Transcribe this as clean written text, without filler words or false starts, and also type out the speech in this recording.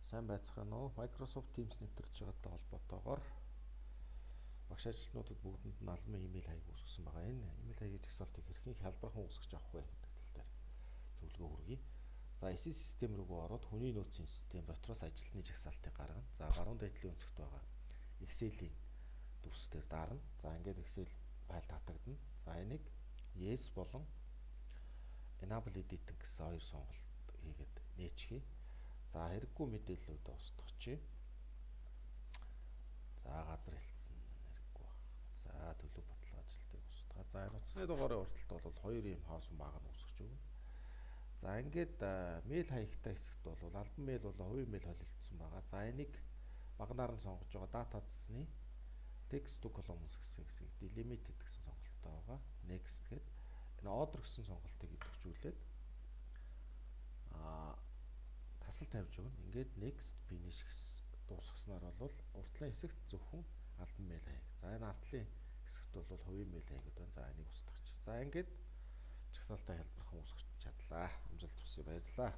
Сайн байцгаана уу? Microsoft Teams нэвтэрч байгаатай холбоотойгоор багш ажилтнуудад бүгдэнд нь албан имэйл хаяг үүсгэсэн байгаа. Энэ имэйл хаягийн жагсаалтыг хэрхэн хялбархан үүсгэж авах вэ гэдэг тал дээр зөвлөгөө хүргэе. За, SE систем рүү ороод хүний нөөцийн систем дотроос ажилтны жагсаалтыг гаргана. За, баруун дээд талын өнцөгт байгаа Excel-ийн дүрс дээр дарна. За, ингээд Excel файл татагдана. За, энийг Yes болон Enable Editing гэсэн хоёр сонголт хийгээд нээчихье. За, хэрэггүй мэдээллүүдээ устгачихъя. За, газар хэлсэн хэрэггүй байх. За, төлөв баталгаажилтыг устгаа. За, энэ утасны дугаарын урталт бол хоёр ийм хоосон баг нь үүсгэж өгнө. За, ингээд мэйл хаягтай хэсэгт бол албан мэйл болон хувийн мэйл холилдсон байгаа. За, энийг баганаар нь сонгож байгаа дата цэсний text to columns гэсэн хэсгийг delimited гэсэн сонголттой байгаа. Next гээд энэ other гэсэн сонголтыг идэвхжүүлээд тасал тавьж өгнө. Ингээд next, finish гэсэн дуусгаснаар бол урд талын хэсэгт зөвхөн албан мэйл хаяг. За, энэ ард талын хэсэгт бол хувийн мэйл хаягуд байна. За, энийг устгачих. За, ингээд жагсаалтаа хялбархан үүсгэж чадлаа. Амжилт хүсье, баярлалаа.